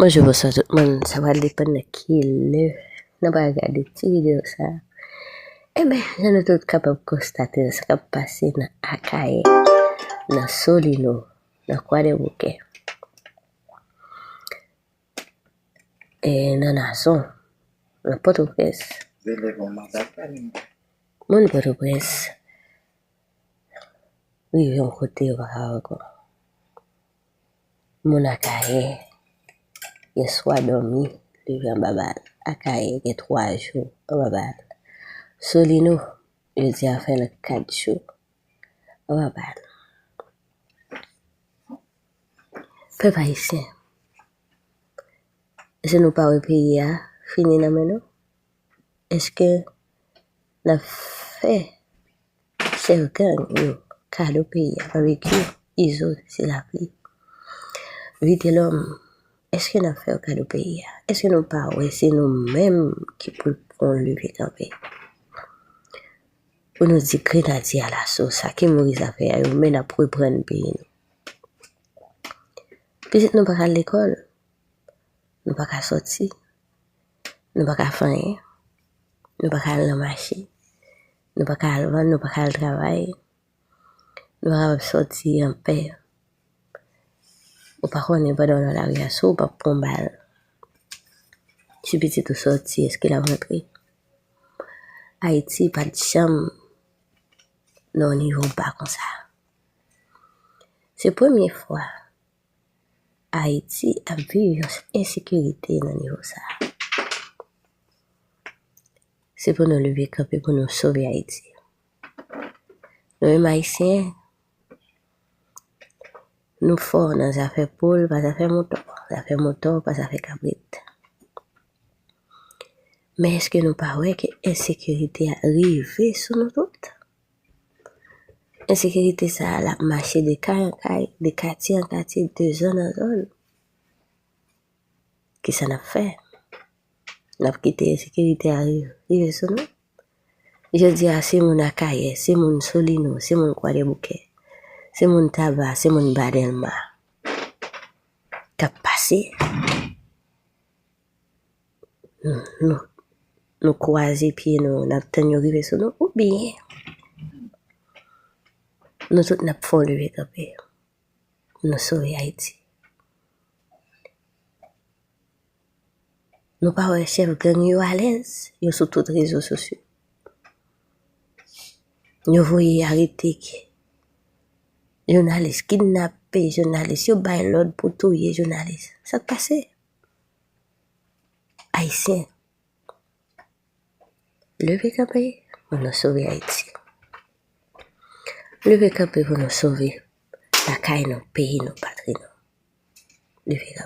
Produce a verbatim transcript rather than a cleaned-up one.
Bonjou, bonswa tout moun. Sa pral depann nan ki lè nou pral gade ti videyo sa. Enben, jan nou tout kapab konstate sa k ap pase nan Akayè, nan Solino, nan Kwadèboukè, e nan Nazon, nan Pòtoprens. Moun Pòtoprens rive yon kote yo pa ka ankò. Moun Akayè, yèswa dòmi, leve anba bal. Akayè gen twa jou anba bal. Solino, jodi a fè l kat jou anba bal. Pèp ayisyen, èske nou pa wè peyi a fini nan men nou? Èske n ap fè chèf gang yo kado peyi a? Babekyou, Izo, Ti Lapli, Vitelòm, èske n ap fè yo kado peyi a? Èske nou pa wè se nou menm ki pou pran leve kanpe? Pou nou di grenadye alaso, sa ke Moyiz ap fè a, yo menm ap reprann peyi nou. Pitit nou pa ka al lekòl, nou pa ka sòti, nou pa ka fè anyen, nou pa ka al nan mache, nou pa ka al vann, nou pa ka al travay, nou pa kapab sòti anpè. Ou pa konnen pandan w nan lari a, si w p ap pran bal, si pitit ou sòti, èske l ap rantre? Ayiti pa t janm nan yon nivo ba konsa. Se premye fwa Ayiti ap viv yon ensekirite nan nivo sa a. Se pou nou leve kanpe pou nou sove Ayiti. Nou menm Ayisyen, nou fò nan zafè poul, pa zafè mouton. Zafè mouton, pa zafè kabrit. Men èske nou pa wè ke ensekirite a rive sou nou tout? Ensekirite sa a, l ap mache de kay an kay, de katye an katye, de zòn an zòn. Kisa n ap fè? N ap kite ensekirite a ri-, rive sou nou? Jodi a, se moun Akayè, se moun Solino, se moun Kwadèboukè, se moun Taba, se moun Ba Dèlma k ap pase. Nou, nou, nou kwaze pye nou, n ap tann yo rive sou nou, oubyen nou tout n ap fè yon leve kanpe pou nou sove Ayiti. Nou pa wè chèf gang yo alèz, yo sou tout rezo sosyo. Yo voye arete ki jounalis, kidnape jounalis, yo bay lòd pou touye jounalis. Sa k pase? Ayisyen, leve kanpe pou nou sove Ayiti. Leve kanpe pou nou sove lakay nou, peyi nou, patri nou. Leve kanpe.